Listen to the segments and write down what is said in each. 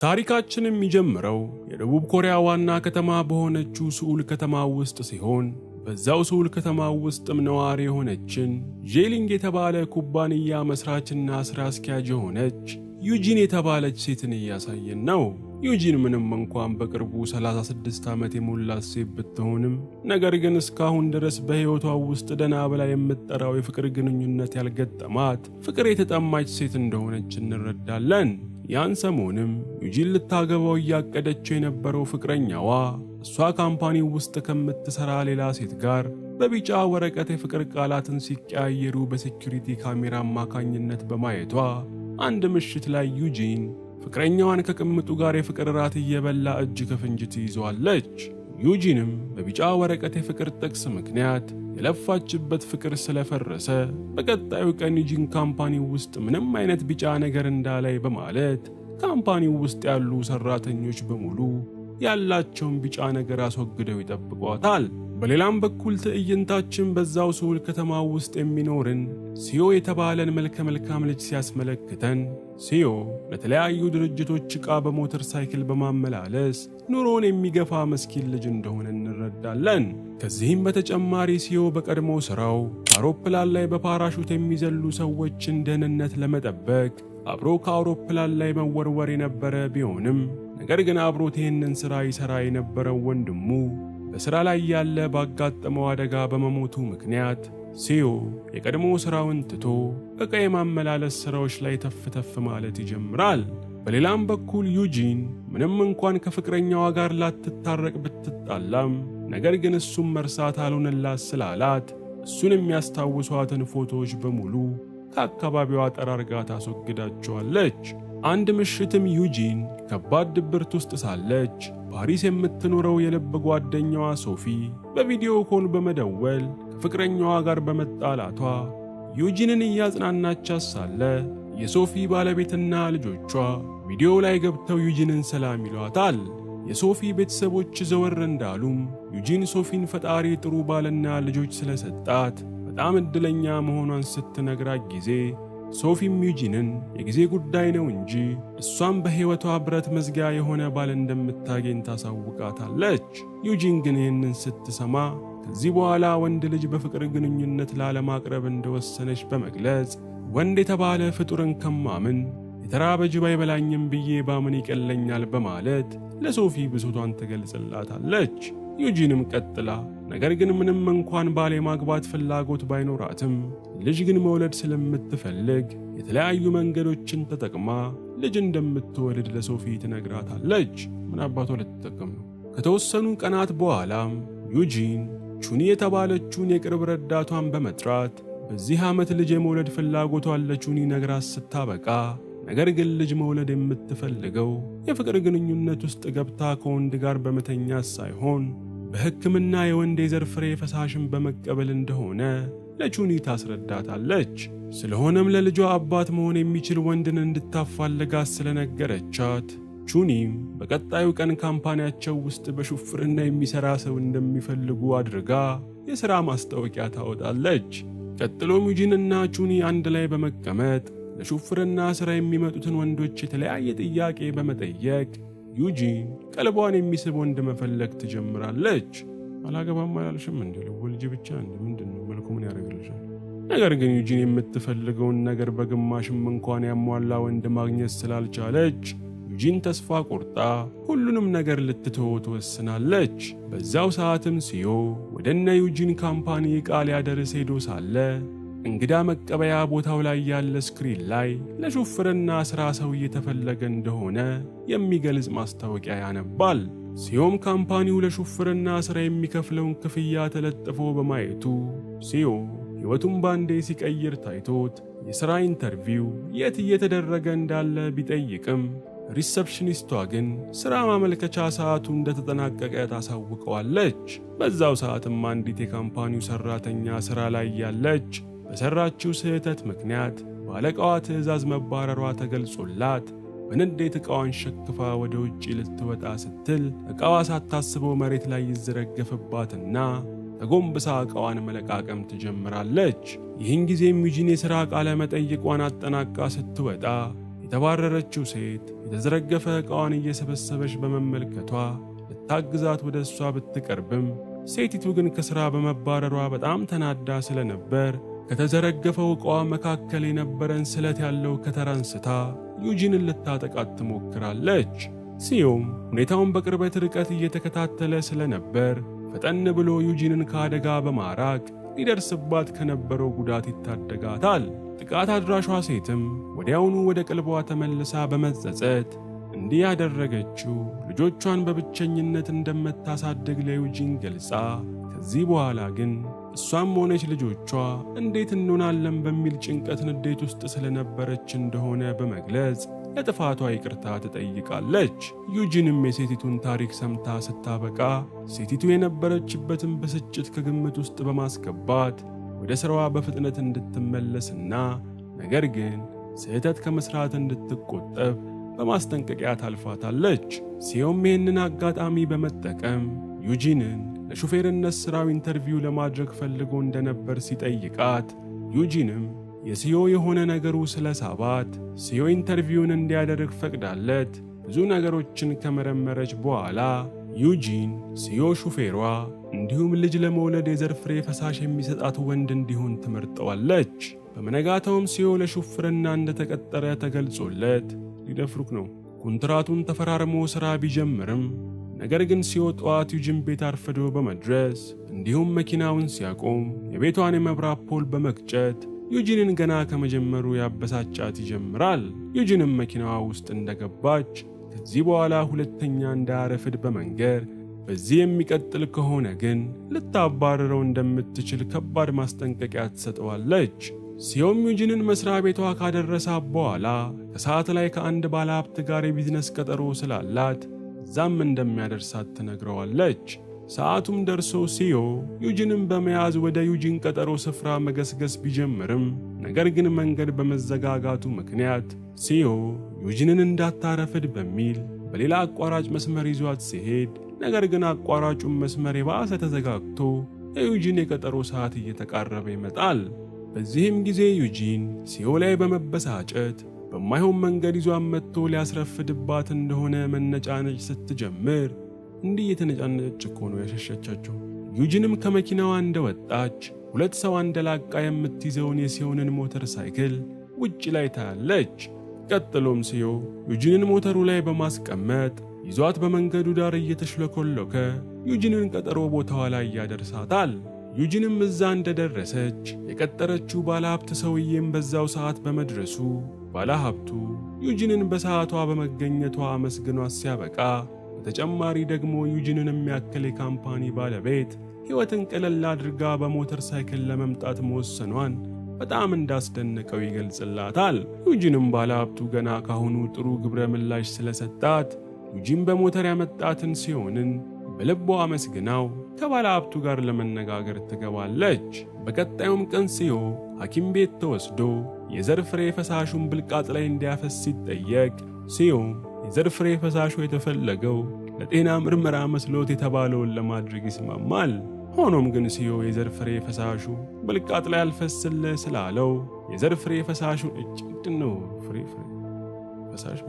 ታሪካችን የሚጀምረው የደቡብ ኮሪያ ዋና ከተማ በሆነችው ሱኡል ከተማ ውስጥ ሲሆን፣ በዛው ሱኡል ከተማ ውስጥም ነዋሪ የሆነችን ጄሊንግ የተባለ ኩባንያ መስራችና ስራ አስኪያጅ የሆነች ዩጂን የተባለች ሴትን እያሳየን ነው። ዩጂን ምንም እንኳን በቅርቡ 36 ዓመት የሞላት ሴት ብትሆንም፣ ነገር ግን እስካሁን ድረስ በሕይወቷ ውስጥ ደና ብላ የምትጠራው የፍቅር ግንኙነት ያልገጠማት፣ ፍቅር የተጠማች ሴት እንደሆነች እንረዳለን። ያን ሰሞንም ዩጂን ልታገባው እያቀደችው የነበረው ፍቅረኛዋ እሷ company ውስጥ ከምትሰራ ሌላ ሴት ጋር በቢጫ ወረቀት የፍቅር ቃላትን ሲቀያየሩ በ security ካሜራ አማካኝነት በማየቷ፣ አንድ ምሽት ላይ ዩጂን ፍቅረኛዋን ከቅምጡ ጋር የፍቅር ራት እየበላ እጅ ከፍንጅ ትይዘዋለች። ዩጂንም በቢጫ ወረቀት የፍቅር ጥቅስ ምክንያት የለፋችበት ፍቅር ስለፈረሰ፣ በቀጣዩ ቀን ዩጂን company ውስጥ ምንም አይነት ቢጫ ነገር እንዳላይ በማለት company ውስጥ ያሉ ሰራተኞች በሙሉ ያላቸውን ቢጫ ነገር አስወግደው ይጠብቋታል። በሌላም በኩል ትዕይንታችን በዛው ሱኡል ከተማ ውስጥ የሚኖርን ሲዮ የተባለን መልከ መልካም ልጅ ሲያስመለክተን፣ ሲዮ ለተለያዩ ድርጅቶች ዕቃ በሞተር ሳይክል በማመላለስ ኑሮን የሚገፋ መስኪን ልጅ እንደሆነ እንረዳለን። ከዚህም በተጨማሪ ሲዮ በቀድሞ ሥራው አውሮፕላን ላይ በፓራሹት የሚዘሉ ሰዎችን ደህንነት ለመጠበቅ አብሮ ከአውሮፕላን ላይ መወርወር የነበረ ቢሆንም፣ ነገር ግን አብሮት ይህንን ሥራ ይሠራ የነበረው ወንድሙ በሥራ ላይ ያለ ባጋጠመው አደጋ በመሞቱ ምክንያት ሲዮ የቀድሞ ሥራውን ትቶ ዕቃ የማመላለስ ሥራዎች ላይ ተፍ ተፍ ማለት ይጀምራል። በሌላም በኩል ዩጂን ምንም እንኳን ከፍቅረኛዋ ጋር ላትታረቅ ብትጣላም፣ ነገር ግን እሱን መርሳት አልሆንላት ስላላት እሱን የሚያስታውሷትን ፎቶዎች በሙሉ ከአካባቢዋ ጠራርጋ ታስወግዳቸዋለች። አንድ ምሽትም ዩጂን ከባድ ድብርት ውስጥ ሳለች ፓሪስ የምትኖረው የልብ ጓደኛዋ ሶፊ በ video call በመደወል ከፍቅረኛዋ ጋር በመጣላቷ ዩጂንን እያጽናናቻት ሳለ፣ የሶፊ ባለቤትና ልጆቿ ቪዲዮ ላይ ገብተው ዩጂንን ሰላም ይሏታል። የሶፊ ቤተሰቦች ዘወር እንዳሉም ዩጂን ሶፊን ፈጣሪ ጥሩ ባልና ልጆች ስለሰጣት በጣም እድለኛ መሆኗን ስትነግራት ጊዜ፣ ሶፊም ዩጂንን የጊዜ ጉዳይ ነው እንጂ እሷም በሕይወቷ ብረት መዝጊያ የሆነ ባል እንደምታገኝ ታሳውቃታለች። ዩጂን ግን ይህንን ስትሰማ ከዚህ በኋላ ወንድ ልጅ በፍቅር ግንኙነት ላለማቅረብ እንደወሰነች በመግለጽ፣ ወንድ የተባለ ፍጡርን ከማምን የተራበ ጅብ አይበላኝም ብዬ ባምን ይቀለኛል በማለት ለሶፊ ብሶቷን ትገልጽላታለች። ዩጂንም ቀጥላ ነገር ግን ምንም እንኳን ባል የማግባት ፍላጎት ባይኖራትም ልጅ ግን መውለድ ስለምትፈልግ የተለያዩ መንገዶችን ተጠቅማ ልጅ እንደምትወልድ ለሶፊ ትነግራታለች። ምን አባቷ ልትጠቀም ነው? ከተወሰኑ ቀናት በኋላም ዩጂን ቹኒ የተባለችውን የቅርብ ረዳቷን በመጥራት በዚህ ዓመት ልጅ የመውለድ ፍላጎቷን ለቹኒ ነግራት ስታበቃ፣ ነገር ግን ልጅ መውለድ የምትፈልገው የፍቅር ግንኙነት ውስጥ ገብታ ከወንድ ጋር በመተኛት ሳይሆን በሕክምና የወንድ የዘር ፍሬ ፈሳሽን በመቀበል እንደሆነ ለቹኒ ታስረዳታለች። ስለሆነም ለልጇ አባት መሆን የሚችል ወንድን እንድታፋልጋት ስለነገረቻት፣ ቹኒም በቀጣዩ ቀን company ያቸው ውስጥ በሹፍርና የሚሰራ ሰው እንደሚፈልጉ አድርጋ የሥራ ማስታወቂያ ታወጣለች። ቀጥሎም ዩጂንና ቹኒ አንድ ላይ በመቀመጥ ለሹፍርና ሥራ የሚመጡትን ወንዶች የተለያየ ጥያቄ በመጠየቅ ዩጂን ቀልቧን የሚስብ ወንድ መፈለግ ትጀምራለች። አላገባም አላልሽም እንዴ? ልወልጅ ብቻ እንዴ? ምንድን ነው መልኩ ምን ያደርግልሻል? ነገር ግን ዩጂን የምትፈልገውን ነገር በግማሽም እንኳን ያሟላ ወንድ ማግኘት ስላልቻለች ዩጂን ተስፋ ቆርጣ ሁሉንም ነገር ልትተው ትወስናለች። በዛው ሰዓትም ሲዮ ወደ እነ ዩጂን company ዕቃ ሊያደርስ ሄዶ ሳለ እንግዳ መቀበያ ቦታው ላይ ያለ screen ላይ ለሹፍርና ሥራ ሰው እየተፈለገ እንደሆነ የሚገልጽ ማስታወቂያ ያነባል። ሲዮም company ው ለሹፍርና ሥራ የሚከፍለውን ክፍያ ተለጥፎ በማየቱ ሲዮ ሕይወቱን ባንዴ ሲቀይር ታይቶት የሥራ interview የት እየተደረገ እንዳለ ቢጠይቅም፣ receptionist ቷ ግን ሥራ ማመልከቻ ሰዓቱ እንደተጠናቀቀ ታሳውቀዋለች። በዛው ሰዓትም አንዲት የ company ው ሠራተኛ ሥራ ላይ ያለች በሠራችው ስህተት ምክንያት በአለቃዋ ትዕዛዝ መባረሯ ተገልጾላት በንዴት ዕቃዋን ሸክፋ ወደ ውጭ ልትወጣ ስትል ዕቃዋ ሳታስበው መሬት ላይ ይዘረገፍባትና ተጎንብሳ ዕቃዋን መለቃቀም ትጀምራለች። ይህን ጊዜም ዩጂን የሥራ ቃለ መጠይቋን አጠናቃ ስትወጣ የተባረረችው ሴት የተዘረገፈ ዕቃዋን እየሰበሰበች በመመልከቷ ልታግዛት ወደ እሷ ብትቀርብም ሴቲቱ ግን ከሥራ በመባረሯ በጣም ተናዳ ስለነበር ከተዘረገፈው ዕቃዋ መካከል የነበረን ስለት ያለው ከተራ አንስታ ዩጂንን ልታጠቃት ትሞክራለች። ሲዮም ሁኔታውን በቅርበት ርቀት እየተከታተለ ስለነበር ፈጠን ብሎ ዩጂንን ከአደጋ በማራቅ ሊደርስባት ከነበረው ጉዳት ይታደጋታል። ጥቃት አድራሿ ሴትም ወዲያውኑ ወደ ቀልቧ ተመልሳ በመጸጸት እንዲህ ያደረገችው ልጆቿን በብቸኝነት እንደምታሳድግ ለዩጂን ገልጻ ከዚህ በኋላ ግን እሷም ሆነች ልጆቿ እንዴት እንሆናለን በሚል ጭንቀት ንዴት ውስጥ ስለነበረች እንደሆነ በመግለጽ ለጥፋቷ ይቅርታ ትጠይቃለች። ዩጂንም የሴቲቱን ታሪክ ሰምታ ስታበቃ ሴቲቱ የነበረችበትን ብስጭት ከግምት ውስጥ በማስገባት ወደ ስራዋ በፍጥነት እንድትመለስና ነገር ግን ስህተት ከመስራት እንድትቆጠብ በማስጠንቀቂያ ታልፋታለች። ሲዮም ይህንን አጋጣሚ በመጠቀም ዩጂንን ለሹፌርነት ስራው interview ለማድረግ ፈልጎ እንደነበር ሲጠይቃት ዩጂንም የሲዮ የሆነ ነገሩ ስለሳባት ሲዮ interview ን እንዲያደርግ ፈቅዳለት ብዙ ነገሮችን ከመረመረች በኋላ ዩጂን ሲዮ ሹፌሯ እንዲሁም ልጅ ለመውለድ የዘር ፍሬ ፈሳሽ የሚሰጣት ወንድ እንዲሆን ትመርጠዋለች። በመነጋታውም ሲዮ ለሹፍርና እንደተቀጠረ ተገልጾለት ሊደፍሩክ ነው ኮንትራቱን ተፈራርሞ ስራ ቢጀምርም ነገር ግን ሲዮ ጠዋት ዩጂን ቤት አርፍዶ በመድረስ እንዲሁም መኪናውን ሲያቆም የቤቷን የመብራት pole በመግጨት ዩጂንን ገና ከመጀመሩ ያበሳጫት ይጀምራል። ዩጂንም መኪናዋ ውስጥ እንደገባች ከዚህ በኋላ ሁለተኛ እንዳያረፍድ በመንገር በዚህ የሚቀጥል ከሆነ ግን ልታባረረው እንደምትችል ከባድ ማስጠንቀቂያ ትሰጠዋለች። ሲዮም ዩጂንን መስሪያ ቤቷ ካደረሳ በኋላ ከሰዓት ላይ ከአንድ ባለሀብት ጋር የቢዝነስ ቀጠሮ ስላላት እዛም እንደሚያደርሳት ትነግረዋለች። ሰዓቱም ደርሶ ሲዮ ዩጂንን በመያዝ ወደ ዩጂን ቀጠሮ ስፍራ መገስገስ ቢጀምርም ነገር ግን መንገድ በመዘጋጋቱ ምክንያት ሲዮ ዩጂንን እንዳታረፍድ በሚል በሌላ አቋራጭ መስመር ይዟት ሲሄድ ነገር ግን አቋራጩን መስመር የባሰ ተዘጋግቶ የዩጂን የቀጠሮ ሰዓት እየተቃረበ ይመጣል። በዚህም ጊዜ ዩጂን ሲዮ ላይ በመበሳጨት በማይሆን መንገድ ይዟት መጥቶ ሊያስረፍድባት እንደሆነ መነጫነጭ ስትጀምር እንዲህ የተነጫነጨች እኮ ነው ያሸሸቻቸው። ዩጂንም ከመኪናዋ እንደወጣች ሁለት ሰው አንደላቃ የምትይዘውን የሲዮንን ሞተር ሳይክል ውጭ ላይ ታያለች። ቀጥሎም ሲዮ ዩጂንን ሞተሩ ላይ በማስቀመጥ ይዟት በመንገዱ ዳር እየተሽለኮለከ ዩጂንን ቀጠሮ ቦታዋ ላይ ያደርሳታል። ዩጂንም እዛ እንደደረሰች የቀጠረችው ባለሀብት ሰውዬም በዛው ሰዓት በመድረሱ ባለሀብቱ ዩጂንን በሰዓቷ በመገኘቷ አመስግኗት ሲያበቃ በተጨማሪ ደግሞ ዩጂንን የሚያክል የ company ባለቤት ሕይወትን ቀለል አድርጋ በሞተር ሳይክል ለመምጣት መወሰኗን በጣም እንዳስደነቀው ይገልጽላታል። ዩጂንም ባለሀብቱ ገና ካሁኑ ጥሩ ግብረ ምላሽ ስለሰጣት ዩጂን በሞተር ያመጣትን ሲሆንን በልቧ አመስግናው ከባለሀብቱ ጋር ለመነጋገር ትገባለች። በቀጣዩም ቀን ሲዮ ሐኪም ቤት ተወስዶ የዘር ፍሬ ፈሳሹን ብልቃጥ ላይ እንዲያፈስ ሲጠየቅ ሲዮ የዘር ፍሬ ፈሳሹ የተፈለገው ለጤና ምርመራ መስሎት የተባለውን ለማድረግ ይስማማል። ሆኖም ግን ሲዮ የዘር ፍሬ ፈሳሹ ብልቃጥ ላይ አልፈስልህ ስላለው የዘር ፍሬ ፈሳሹን እጭድ ነው ፍሬ ፍሬ ፈሳሽ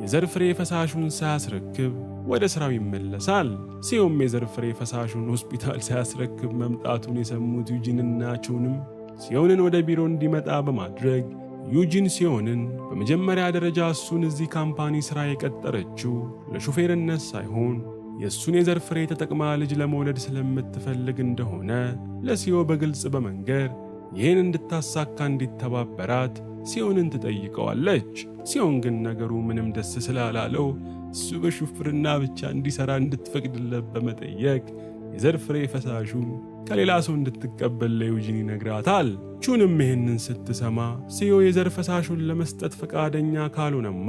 የዘር ፍሬ ፈሳሹን ሳያስረክብ ወደ ስራው ይመለሳል። ሲዮም የዘር ፍሬ ፈሳሹን ሆስፒታል ሳያስረክብ መምጣቱን የሰሙት ዩጂንና ቹንም ሲዮንን ወደ ቢሮ እንዲመጣ በማድረግ ዩጂን ሲዮንን በመጀመሪያ ደረጃ እሱን እዚህ company ስራ የቀጠረችው ለሹፌርነት ሳይሆን የእሱን የዘር ፍሬ ተጠቅማ ልጅ ለመውለድ ስለምትፈልግ እንደሆነ ለሲዮ በግልጽ በመንገር ይህን እንድታሳካ እንዲተባበራት ሲዮንን ትጠይቀዋለች። ሲዮን ግን ነገሩ ምንም ደስ ስላላለው እሱ በሹፍርና ብቻ እንዲሰራ እንድትፈቅድለት በመጠየቅ የዘር ፍሬ ፈሳሹን ከሌላ ሰው እንድትቀበል ለዩጂን ይነግራታል። ቹንም ይህንን ስትሰማ ሲዮ የዘር ፈሳሹን ለመስጠት ፈቃደኛ ካልሆነማ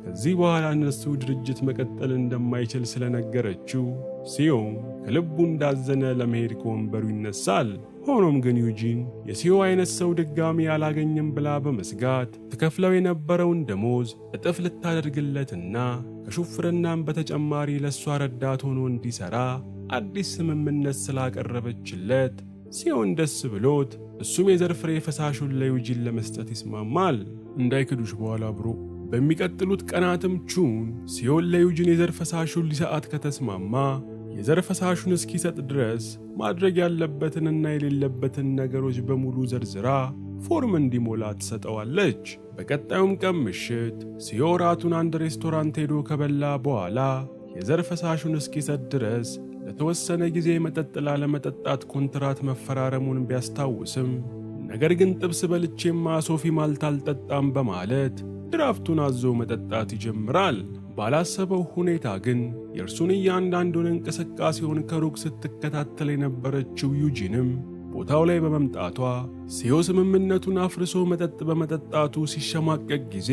ከዚህ በኋላ እነሱ ድርጅት መቀጠል እንደማይችል ስለነገረችው ሲዮም ከልቡ እንዳዘነ ለመሄድ ከወንበሩ ይነሳል። ሆኖም ግን ዩጂን የሲዮ አይነት ሰው ድጋሚ አላገኝም ብላ በመስጋት ተከፍለው የነበረውን ደሞዝ እጥፍ ልታደርግለትና ከሹፍርናም በተጨማሪ ለሷ ረዳት ሆኖ እንዲሰራ አዲስ ስምምነት ስላቀረበችለት ሲዮን ደስ ብሎት እሱም የዘር ፍሬ ፈሳሹን ለዩጂን ለመስጠት ይስማማል። እንዳይክዱሽ በኋላ bro በሚቀጥሉት ቀናትም ቹን ሲዮን ለዩጂን የዘር ፈሳሹን ሊሰጣት ከተስማማ የዘር ፈሳሹን እስኪሰጥ ድረስ ማድረግ ያለበትንና የሌለበትን ነገሮች በሙሉ ዘርዝራ ፎርም እንዲሞላ ትሰጠዋለች። በቀጣዩም ቀን ምሽት ሲዮ ራቱን አንድ ሬስቶራንት ሄዶ ከበላ በኋላ የዘር ፈሳሹን እስኪሰጥ ድረስ ለተወሰነ ጊዜ መጠጥ ላለመጠጣት ኮንትራት መፈራረሙን ቢያስታውስም ነገር ግን ጥብስ በልቼማ ሶፊ ማልት አልጠጣም በማለት ድራፍቱን አዞ መጠጣት ይጀምራል። ባላሰበው ሁኔታ ግን የእርሱን እያንዳንዱን እንቅስቃሴውን ከሩቅ ስትከታተል የነበረችው ዩጂንም ቦታው ላይ በመምጣቷ ሲዮ ስምምነቱን አፍርሶ መጠጥ በመጠጣቱ ሲሸማቀቅ ጊዜ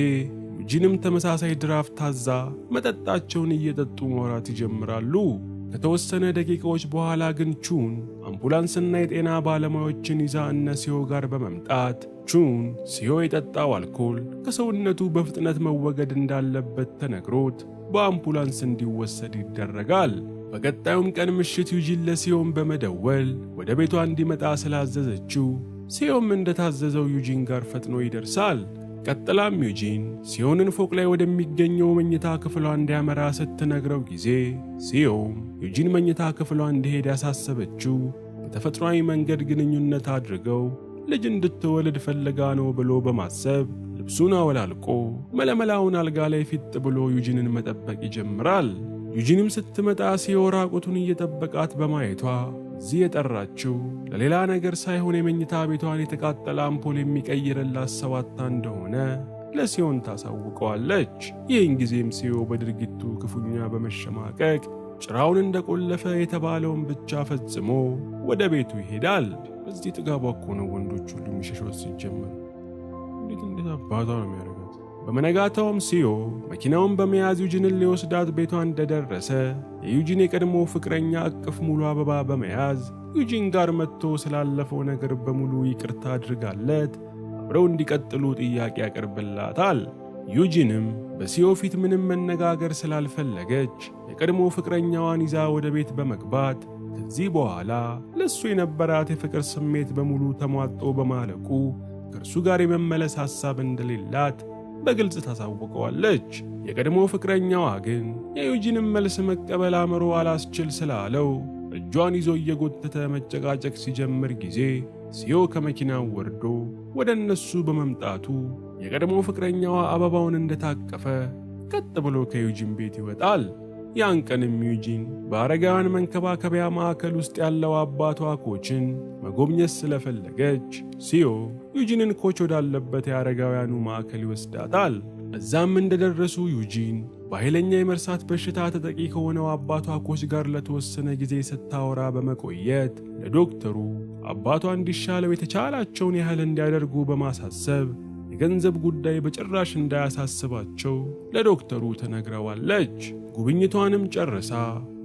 ዩጂንም ተመሳሳይ ድራፍት ታዛ መጠጣቸውን እየጠጡ ማውራት ይጀምራሉ። ከተወሰነ ደቂቃዎች በኋላ ግን ቹን አምቡላንስና የጤና ባለሙያዎችን ይዛ እነ ሲዮ ጋር በመምጣት ቹን ሲዮ የጠጣው አልኮል ከሰውነቱ በፍጥነት መወገድ እንዳለበት ተነግሮት በአምቡላንስ እንዲወሰድ ይደረጋል። በቀጣዩም ቀን ምሽት ዩጂን ለሲዮን በመደወል ወደ ቤቷ እንዲመጣ ስላዘዘችው ሲዮም እንደታዘዘው ዩጂን ጋር ፈጥኖ ይደርሳል። ቀጥላም ዩጂን ሲዮንን ፎቅ ላይ ወደሚገኘው መኝታ ክፍሏ እንዲያመራ ስትነግረው ጊዜ ሲዮም ዩጂን መኝታ ክፍሏ እንዲሄድ ያሳሰበችው በተፈጥሯዊ መንገድ ግንኙነት አድርገው ልጅ እንድትወልድ ፈልጋ ነው ብሎ በማሰብ ልብሱን አወላልቆ መለመላውን አልጋ ላይ ፊጥ ብሎ ዩጂንን መጠበቅ ይጀምራል። ዩጂንም ስትመጣ ሲዮ ራቁቱን እየጠበቃት በማየቷ እዚህ የጠራችው ለሌላ ነገር ሳይሆን የመኝታ ቤቷን የተቃጠለ አምፖል የሚቀይርላት ሰው አጥታ እንደሆነ ለሲዮን ታሳውቀዋለች። ይህን ጊዜም ሲዮ በድርጊቱ ክፉኛ በመሸማቀቅ ጭራውን እንደቆለፈ የተባለውን ብቻ ፈጽሞ ወደ ቤቱ ይሄዳል። በዚህ ጥጋቧ እኮ ነው ወንዶች ሁሉ የሚሸሿት ሲጀመር። እንዴት እንዴት አባቷ ነው የሚያደርጋት። በመነጋታውም ሲዮ መኪናውን በመያዝ ዩጂንን ሊወስዳት ቤቷ እንደደረሰ የዩጂን የቀድሞ ፍቅረኛ እቅፍ ሙሉ አበባ በመያዝ ዩጂን ጋር መጥቶ ስላለፈው ነገር በሙሉ ይቅርታ አድርጋለት አብረው እንዲቀጥሉ ጥያቄ ያቀርብላታል። ዩጂንም በሲዮ ፊት ምንም መነጋገር ስላልፈለገች የቀድሞ ፍቅረኛዋን ይዛ ወደ ቤት በመግባት ከዚህ በኋላ ለሱ የነበራት የፍቅር ስሜት በሙሉ ተሟጦ በማለቁ ከእርሱ ጋር የመመለስ ሐሳብ እንደሌላት በግልጽ ታሳውቀዋለች። የቀድሞ ፍቅረኛዋ ግን የዩጂንን መልስ መቀበል አእምሮ አላስችል ስላለው እጇን ይዞ እየጎተተ መጨቃጨቅ ሲጀምር ጊዜ ሲዮ ከመኪናው ወርዶ ወደ እነሱ በመምጣቱ የቀድሞ ፍቅረኛዋ አበባውን እንደታቀፈ ቀጥ ብሎ ከዩጂን ቤት ይወጣል። ያን ቀንም ዩጂን በአረጋውያን መንከባከቢያ ማዕከል ውስጥ ያለው አባቷ ኮችን መጎብኘት ስለፈለገች ሲዮ ዩጂንን ኮች ወዳለበት የአረጋውያኑ ማዕከል ይወስዳታል። እዛም እንደደረሱ ዩጂን በኃይለኛ የመርሳት በሽታ ተጠቂ ከሆነው አባቷ ኮች ጋር ለተወሰነ ጊዜ ስታወራ በመቆየት ለዶክተሩ አባቷ እንዲሻለው የተቻላቸውን ያህል እንዲያደርጉ በማሳሰብ የገንዘብ ጉዳይ በጭራሽ እንዳያሳስባቸው ለዶክተሩ ተነግረዋለች። ጉብኝቷንም ጨርሳ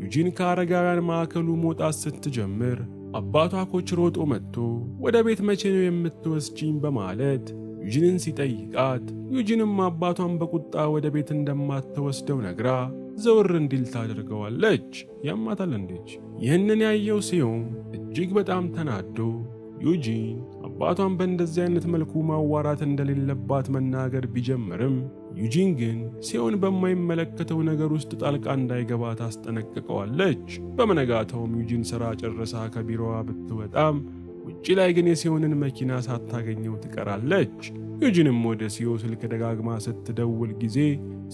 ዩጂን ከአረጋውያን ማዕከሉ መውጣት ስትጀምር አባቷ ኮች ሮጦ መጥቶ ወደ ቤት መቼ ነው የምትወስጂኝ በማለት ዩጂንን ሲጠይቃት ዩጂንም አባቷን በቁጣ ወደ ቤት እንደማትወስደው ነግራ ዘወር እንዲል ታደርገዋለች። ያማታል እንዴች? ይህንን ያየው ሲዮም እጅግ በጣም ተናዶ ዩጂን አባቷን በእንደዚህ አይነት መልኩ ማዋራት እንደሌለባት መናገር ቢጀምርም ዩጂን ግን ሲዮን በማይመለከተው ነገር ውስጥ ጣልቃ እንዳይገባ ታስጠነቅቀዋለች። በመነጋታውም ዩጂን ስራ ጨርሳ ከቢሮዋ ብትወጣም ውጪ ላይ ግን የሲዮንን መኪና ሳታገኘው ትቀራለች። ዩጂንም ወደ ሲዮ ስልክ ደጋግማ ስትደውል ጊዜ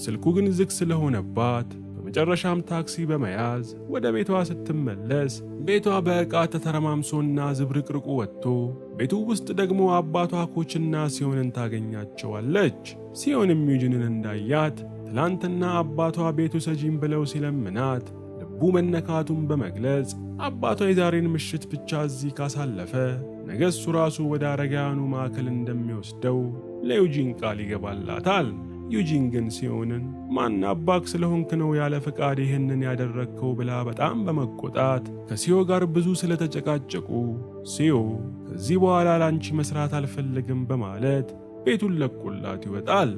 ስልኩ ግን ዝግ ስለሆነባት በመጨረሻም ታክሲ በመያዝ ወደ ቤቷ ስትመለስ ቤቷ በዕቃ ተተረማምሶና ዝብርቅርቁ ወጥቶ ቤቱ ውስጥ ደግሞ አባቷ ኮችና ሲዮንን ታገኛቸዋለች። ሲዮንም ዩጂንን እንዳያት ትላንትና አባቷ ቤቱ ሰጂም ብለው ሲለምናት ልቡ መነካቱን በመግለጽ አባቷ የዛሬን ምሽት ብቻ እዚህ ካሳለፈ ነገ እሱ ራሱ ወደ አረጋውያኑ ማዕከል እንደሚወስደው ለዩጂን ቃል ይገባላታል። ዩጂን ግን ሲዮንን ማን አባክ ስለሆንክ ነው ያለ ፈቃድ ይህንን ያደረግከው ብላ በጣም በመቆጣት ከሲዮ ጋር ብዙ ስለተጨቃጨቁ ሲዮ ከዚህ በኋላ ላንቺ መስራት አልፈልግም በማለት ቤቱን ለቆላት ይወጣል።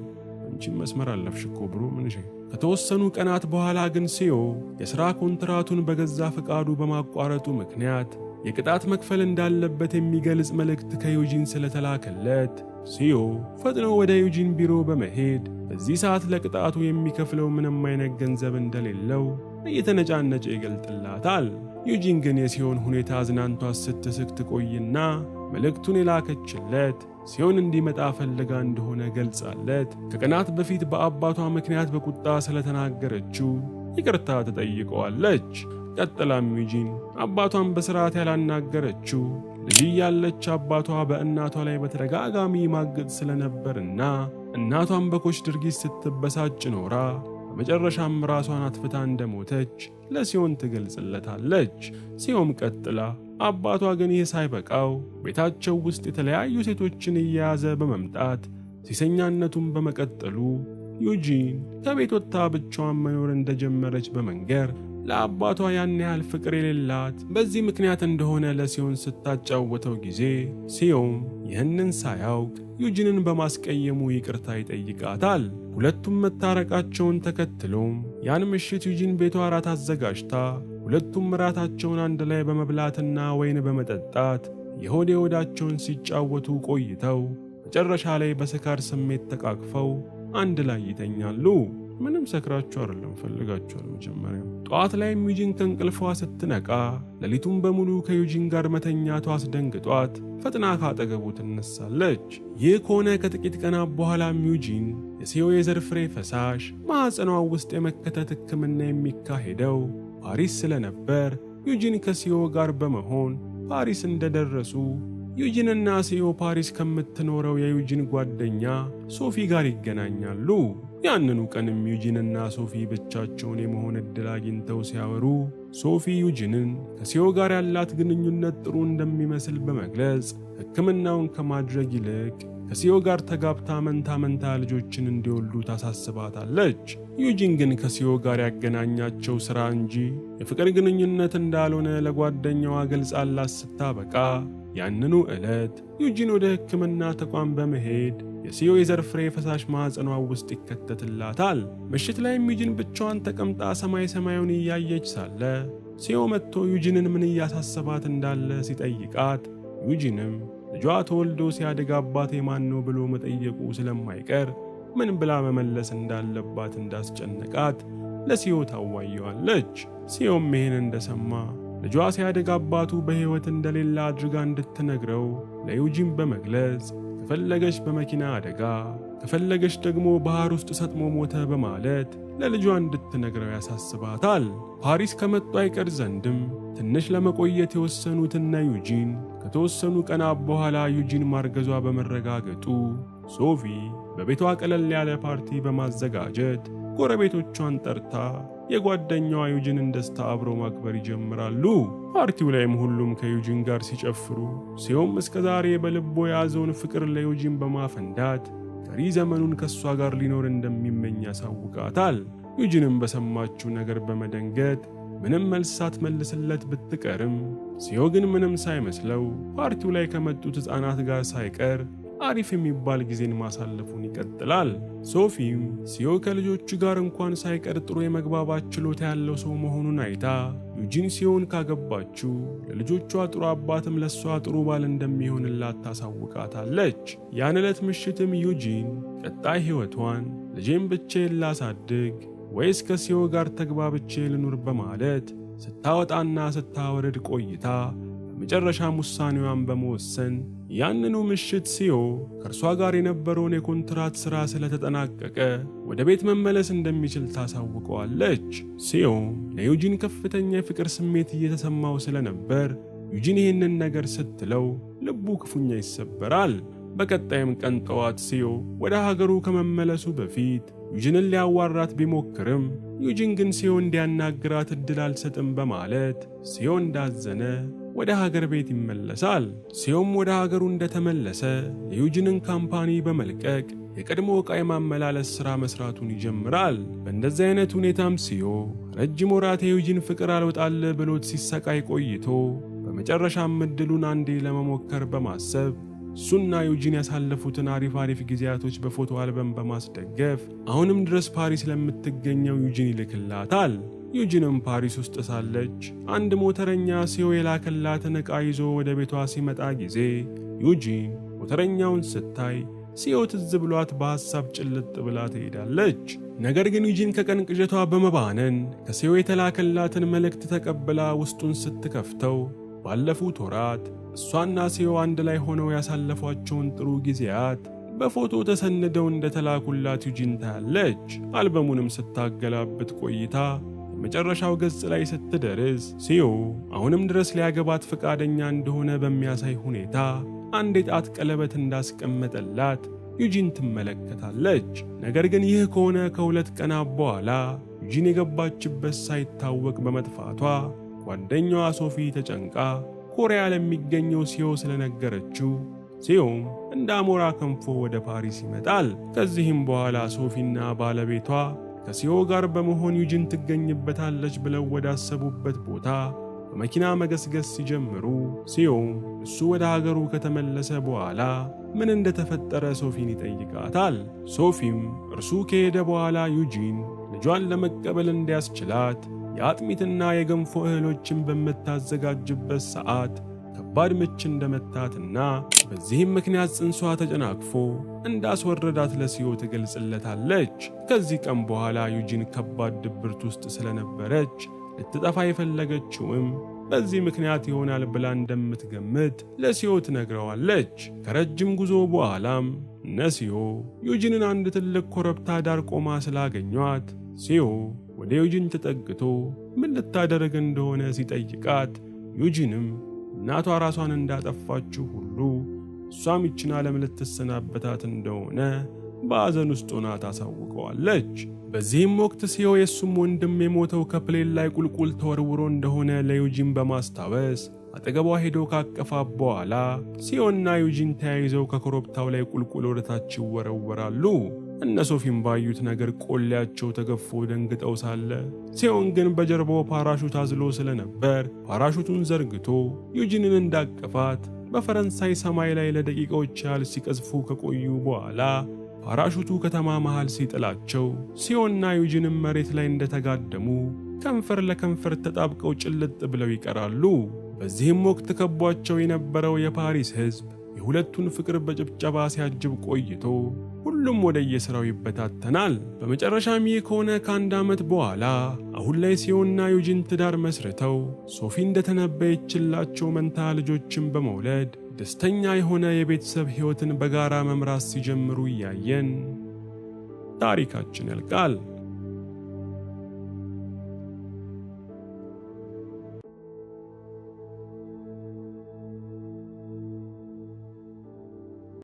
አንቺም መስመር አለፍሽ እኮ bro ምንሽ። ከተወሰኑ ቀናት በኋላ ግን ሲዮ የሥራ ኮንትራቱን በገዛ ፈቃዱ በማቋረጡ ምክንያት የቅጣት መክፈል እንዳለበት የሚገልጽ መልእክት ከዩጂን ስለተላከለት ሲዮ ፈጥኖ ወደ ዩጂን ቢሮ በመሄድ በዚህ ሰዓት ለቅጣቱ የሚከፍለው ምንም አይነት ገንዘብ እንደሌለው እየተነጫነጨ ይገልጥላታል። ዩጂን ግን የሲዮን ሁኔታ አዝናንቷ ስትስቅ ትቆይና መልእክቱን የላከችለት ሲዮን እንዲመጣ ፈልጋ እንደሆነ ገልጻለት ከቀናት በፊት በአባቷ ምክንያት በቁጣ ስለተናገረችው ይቅርታ ትጠይቀዋለች። ቀጥላም ዩጂን አባቷን በስርዓት ያላናገረችው ልጅ እያለች አባቷ በእናቷ ላይ በተደጋጋሚ ማገጥ ስለነበርና እናቷን በኮች ድርጊት ስትበሳጭ ኖራ በመጨረሻም ራሷን አጥፍታ እንደሞተች ለሲዮን ትገልጽለታለች። ሲዮም ቀጥላ አባቷ ግን ይህ ሳይበቃው ቤታቸው ውስጥ የተለያዩ ሴቶችን እየያዘ በመምጣት ሲሰኛነቱን በመቀጠሉ ዩጂን ከቤት ወጥታ ብቻዋን መኖር እንደጀመረች በመንገር ለአባቷ ያን ያህል ፍቅር የሌላት በዚህ ምክንያት እንደሆነ ለሲዮን ስታጫወተው ጊዜ ሲዮም ይህንን ሳያውቅ ዩጂንን በማስቀየሙ ይቅርታ ይጠይቃታል። ሁለቱም መታረቃቸውን ተከትሎም ያን ምሽት ዩጂን ቤቷ እራት አዘጋጅታ ሁለቱም እራታቸውን አንድ ላይ በመብላትና ወይን በመጠጣት የሆድ የሆዳቸውን ሲጫወቱ ቆይተው መጨረሻ ላይ በስካር ስሜት ተቃቅፈው አንድ ላይ ይተኛሉ። ምንም ሰክራችሁ አይደለም፣ ፈልጋችኋል መጀመሪያ። ጠዋት ላይ ዩጂን ከእንቅልፏ ስትነቃ ሌሊቱን በሙሉ ከዩጂን ጋር መተኛቷ አስደንግጧት ፈጥና ካጠገቡ ትነሳለች። ይህ ከሆነ ከጥቂት ቀናት በኋላም ዩጂን የሲዮ የዘር ፍሬ ፈሳሽ ማህፀኗ ውስጥ የመከተት ሕክምና የሚካሄደው ፓሪስ ስለነበር ዩጂን ከሲዮ ጋር በመሆን ፓሪስ እንደደረሱ ዩጂንና ሲዮ ፓሪስ ከምትኖረው የዩጂን ጓደኛ ሶፊ ጋር ይገናኛሉ። ያንኑ ቀንም ዩጂንና ሶፊ ብቻቸውን የመሆን ዕድል አግኝተው ሲያወሩ ሶፊ ዩጂንን ከሲዮ ጋር ያላት ግንኙነት ጥሩ እንደሚመስል በመግለጽ ሕክምናውን ከማድረግ ይልቅ ከሲዮ ጋር ተጋብታ መንታ መንታ ልጆችን እንዲወልዱ ታሳስባታለች። ዩጂን ግን ከሲዮ ጋር ያገናኛቸው ሥራ እንጂ የፍቅር ግንኙነት እንዳልሆነ ለጓደኛዋ ገልጻላት ስታበቃ ያንኑ ዕለት ዩጂን ወደ ሕክምና ተቋም በመሄድ የሲዮ የዘር ፍሬ ፈሳሽ ማህፀኗ ውስጥ ይከተትላታል። ምሽት ላይም ዩጂን ብቻዋን ተቀምጣ ሰማይ ሰማዩን እያየች ሳለ ሲዮ መጥቶ ዩጂንን ምን እያሳሰባት እንዳለ ሲጠይቃት ዩጂንም ልጇ ተወልዶ ሲያድግ አባቴ ማን ነው ብሎ መጠየቁ ስለማይቀር ምን ብላ መመለስ እንዳለባት እንዳስጨነቃት ለሲዮ ታዋየዋለች። ሲዮም ይሄን እንደሰማ ልጇ ሲያድግ አባቱ በሕይወት እንደሌለ አድርጋ እንድትነግረው ለዩጂን በመግለጽ ከፈለገች በመኪና አደጋ ከፈለገች ደግሞ ባህር ውስጥ ሰጥሞ ሞተ በማለት ለልጇ እንድትነግረው ያሳስባታል። ፓሪስ ከመጡ አይቀር ዘንድም ትንሽ ለመቆየት የወሰኑትና ዩጂን ከተወሰኑ ቀናት በኋላ ዩጂን ማርገዟ በመረጋገጡ ሶፊ በቤቷ ቀለል ያለ ፓርቲ በማዘጋጀት ጎረቤቶቿን ጠርታ የጓደኛዋ ዩጂንን ደስታ አብሮ ማክበር ይጀምራሉ። ፓርቲው ላይም ሁሉም ከዩጂን ጋር ሲጨፍሩ ሲዮም እስከዛሬ በልቦ የያዘውን ፍቅር ለዩጂን በማፈንዳት ቀሪ ዘመኑን ከሷ ጋር ሊኖር እንደሚመኝ ያሳውቃታል። ዩጂንም በሰማችው ነገር በመደንገጥ ምንም መልስ ሳትመልስለት ብትቀርም ሲዮ ግን ምንም ሳይመስለው ፓርቲው ላይ ከመጡት ሕፃናት ጋር ሳይቀር አሪፍ የሚባል ጊዜን ማሳለፉን ይቀጥላል። ሶፊም ሲዮ ከልጆቹ ጋር እንኳን ሳይቀር ጥሩ የመግባባት ችሎታ ያለው ሰው መሆኑን አይታ ዩጂን ሲዮን ካገባችው ለልጆቿ ጥሩ አባትም ለሷ ጥሩ ባል እንደሚሆንላት ታሳውቃታለች። ያን ዕለት ምሽትም ዩጂን ቀጣይ ሕይወቷን ልጄን ብቻዬን ላሳድግ ወይስ ከሲዮ ጋር ተግባብቼ ልኑር በማለት ስታወጣና ስታወርድ ቆይታ በመጨረሻም ውሳኔዋን በመወሰን ያንኑ ምሽት ሲዮ ከእርሷ ጋር የነበረውን የኮንትራት ሥራ ስለተጠናቀቀ ወደ ቤት መመለስ እንደሚችል ታሳውቀዋለች። ሲዮ ለዩጂን ከፍተኛ የፍቅር ስሜት እየተሰማው ስለነበር ዩጂን ይህንን ነገር ስትለው ልቡ ክፉኛ ይሰበራል። በቀጣይም ቀን ጠዋት ሲዮ ወደ ሀገሩ ከመመለሱ በፊት ዩጂንን ሊያዋራት ቢሞክርም ዩጂን ግን ሲዮ እንዲያናግራት እድል አልሰጥም በማለት ሲዮ እንዳዘነ ወደ ሀገር ቤት ይመለሳል። ሲዮም ወደ ሀገሩ እንደተመለሰ የዩጂንን company በመልቀቅ የቀድሞ ዕቃ የማመላለስ ሥራ መስራቱን ይጀምራል። በእንደዚህ አይነት ሁኔታም ሲዮ ረጅም ወራት የዩጂን ፍቅር አልወጣል ብሎት ሲሰቃይ ቆይቶ በመጨረሻም እድሉን አንዴ ለመሞከር በማሰብ እሱና ዩጂን ያሳለፉትን አሪፍ አሪፍ ጊዜያቶች በፎቶ አልበም በማስደገፍ አሁንም ድረስ ፓሪስ ለምትገኘው ዩጂን ይልክላታል። ዩጂንም ፓሪስ ውስጥ ሳለች አንድ ሞተረኛ ሲዮ የላከላትን ዕቃ ይዞ ወደ ቤቷ ሲመጣ ጊዜ ዩጂን ሞተረኛውን ስታይ ሲዮ ትዝ ብሏት በሐሳብ ጭልጥ ብላ ትሄዳለች። ነገር ግን ዩጂን ከቀን ቅዠቷ በመባነን ከሲዮ የተላከላትን መልእክት ተቀብላ ውስጡን ስትከፍተው ባለፉት ወራት እሷና ሲዮ አንድ ላይ ሆነው ያሳለፏቸውን ጥሩ ጊዜያት በፎቶ ተሰንደው እንደተላኩላት ዩጂን ታያለች። አልበሙንም ስታገላብጥ ቆይታ የመጨረሻው ገጽ ላይ ስትደርስ ሲዮ አሁንም ድረስ ሊያገባት ፈቃደኛ እንደሆነ በሚያሳይ ሁኔታ አንድ የጣት ቀለበት እንዳስቀመጠላት ዩጂን ትመለከታለች። ነገር ግን ይህ ከሆነ ከ2 ቀናት በኋላ ዩጂን የገባችበት ሳይታወቅ በመጥፋቷ ጓደኛዋ ሶፊ ተጨንቃ ኮሪያ ለሚገኘው ሲዮ ስለነገረችው ሲዮም እንደ አሞራ ክንፎ ወደ ፓሪስ ይመጣል። ከዚህም በኋላ ሶፊና ባለቤቷ ከሲዮ ጋር በመሆን ዩጂን ትገኝበታለች ብለው ወዳሰቡበት ቦታ በመኪና መገስገስ ሲጀምሩ ሲዮም እሱ ወደ ሀገሩ ከተመለሰ በኋላ ምን እንደተፈጠረ ሶፊን ይጠይቃታል። ሶፊም እርሱ ከሄደ በኋላ ዩጂን ልጇን ለመቀበል እንዲያስችላት የአጥሚትና የገንፎ እህሎችን በምታዘጋጅበት ሰዓት ከባድ ምች እንደመታትና በዚህም ምክንያት ጽንሷ ተጨናግፎ እንዳስወረዳት ለሲዮ ትገልጽለታለች። ከዚህ ቀን በኋላ ዩጂን ከባድ ድብርት ውስጥ ስለነበረች ልትጠፋ የፈለገችውም በዚህ ምክንያት ይሆናል ብላ እንደምትገምት ለሲዮ ትነግረዋለች። ከረጅም ጉዞ በኋላም እነ ሲዮ ዩጂንን አንድ ትልቅ ኮረብታ ዳር ቆማ ስላገኟት ሲዮ ወደ ዩጂን ተጠግቶ ምን ልታደርግ እንደሆነ ሲጠይቃት ዩጂንም እናቷ ራሷን እንዳጠፋችው ሁሉ እሷም ይችን ዓለም ልትሰናበታት እንደሆነ በሐዘን ውስጥ ሆና ታሳውቀዋለች። በዚህም ወቅት ሲዮ የሱም ወንድም የሞተው ከ plane ላይ ቁልቁል ተወርውሮ እንደሆነ ለዩጂን በማስታወስ አጠገቧ ሄዶ ካቀፋ በኋላ ሲዮና ዩጂን ተያይዘው ከኮረብታው ላይ ቁልቁል ወደታች ይወረወራሉ። እነ ሶፊም ባዩት ነገር ቆሌያቸው ተገፎ ደንግጠው ሳለ ሲዮን ግን በጀርባው ፓራሹት አዝሎ ስለነበር ፓራሹቱን ዘርግቶ ዩጂንን እንዳቀፋት በፈረንሳይ ሰማይ ላይ ለደቂቃዎች ያህል ሲቀዝፉ ከቆዩ በኋላ ፓራሹቱ ከተማ መሃል ሲጥላቸው ሲዮንና ዩጂንም መሬት ላይ እንደተጋደሙ ከንፈር ለከንፈር ተጣብቀው ጭልጥ ብለው ይቀራሉ። በዚህም ወቅት ከቧቸው የነበረው የፓሪስ ሕዝብ የሁለቱን ፍቅር በጭብጨባ ሲያጅብ ቆይቶ ሁሉም ወደ የሥራው ይበታተናል። በመጨረሻም ይህ ከሆነ ከአንድ ዓመት በኋላ አሁን ላይ ሲዮንና ዩጂን ትዳር መስርተው ሶፊ እንደተነበየችላቸው መንታ ልጆችን በመውለድ ደስተኛ የሆነ የቤተሰብ ሕይወትን በጋራ መምራት ሲጀምሩ እያየን ታሪካችን ያልቃል።